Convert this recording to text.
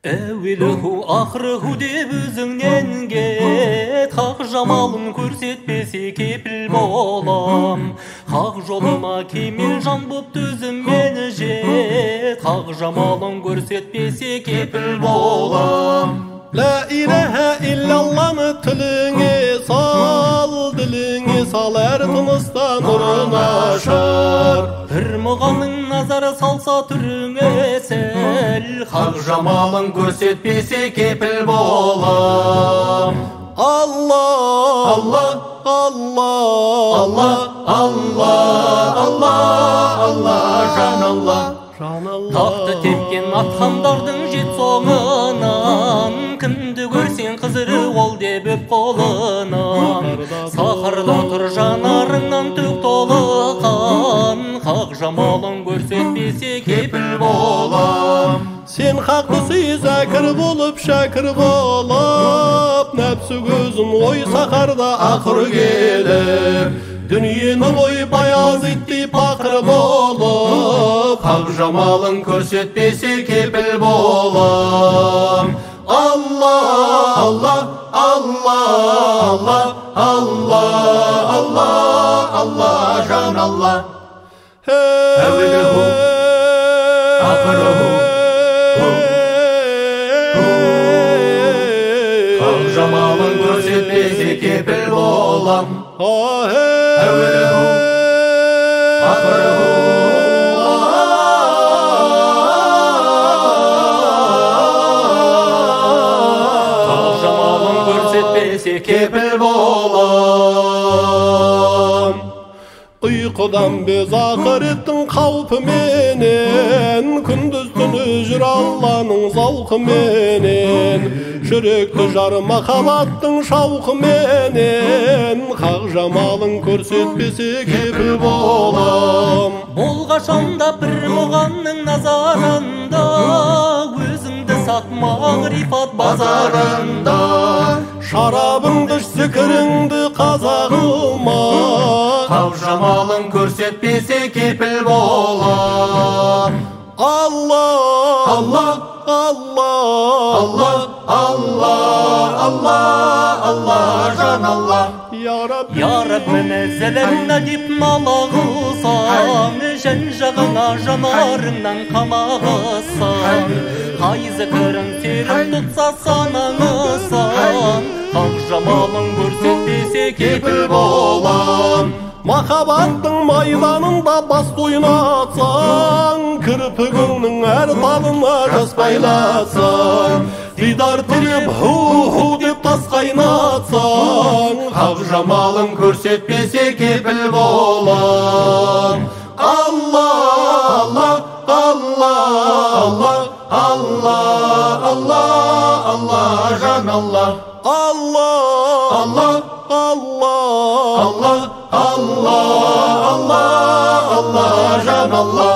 Әуеліху ақырыху деп өзіңнен кет, хақ жамалын көрсетпесе кепіл болам. Хақ жолыма кемел жан боп төзіммен жет, хақ жамалын көрсетпесе кепіл болам. Ла илаха иллалланы тіліңе сал, діліңе сал, әр тыныста нұрын ашар. Бір мұғаның назары салса түріңе сәл, хақ жамалын көрсетпесе кепіл болам. Алла, Алла, Алла, Алла, Алла, Алла, Алла, жан Алла. Тақты тепкен атқандардың жет соңынан, кімді көрсең қызыры ол деп өп қолынан. Сахарда тұр жанарыңнан төк толы қан, хақ жамалын көрсетпесе кепіл болам. Сен хақты сүй зәкір болып, шәкір болып, нәпсі көзін ой сахарда ақыр келіп, дүниені ой баяз иттей пақыр болып, хақ жамалын көрсетпесе кепіл болам. Алла, Алла, Алла, Алла, Алла, Алла, Алла, жан Алла. Әуеліху, ақырыху, хақ жамалын көрсетпесе кепіл болам. Әуеліху, ақырыху, хақ жамалын көрсетпесе кепіл болам. Ұйқыдан без ақыреттің қаупіменен, күндіз түні жүр Алланың зауқыменен, жүректі жар махаббаттың шауқыменен, хақ жамалын көрсетпесе кепіл болам. Болғашанда бір мұғанның назарында, өзіңді сат мағрифат базарында. Шарабыңды іш, зікіріңді қаза қылма, хақ жамалын көрсетпесе кепіл болам. Алла, Алла, Алла, Алла, Алла, Алла, Алла, жан Алла. Я Рабби, Я Раббім, зәлімна деп нала қылсаң, жан жағыңа жанарыңнан қамағысаң, қай зікірің серік тұтса санаңысан, хақ жамалын көрсетпесе кепіл болам. Махаббаттың майданында бас ойнатсаң, кірпігіңнің әр талына жас байлатсаң, дидар тілеп ху-ху деп тас қайнатсаң, хақ жамалын көрсетпесе кепіл болам. Алла, Алла, Алла, Алла, Алла, Алла, Алла, жан Алла. Алла, Алла, Алла, Алла, Алла, Алла, Алла, жан Алла.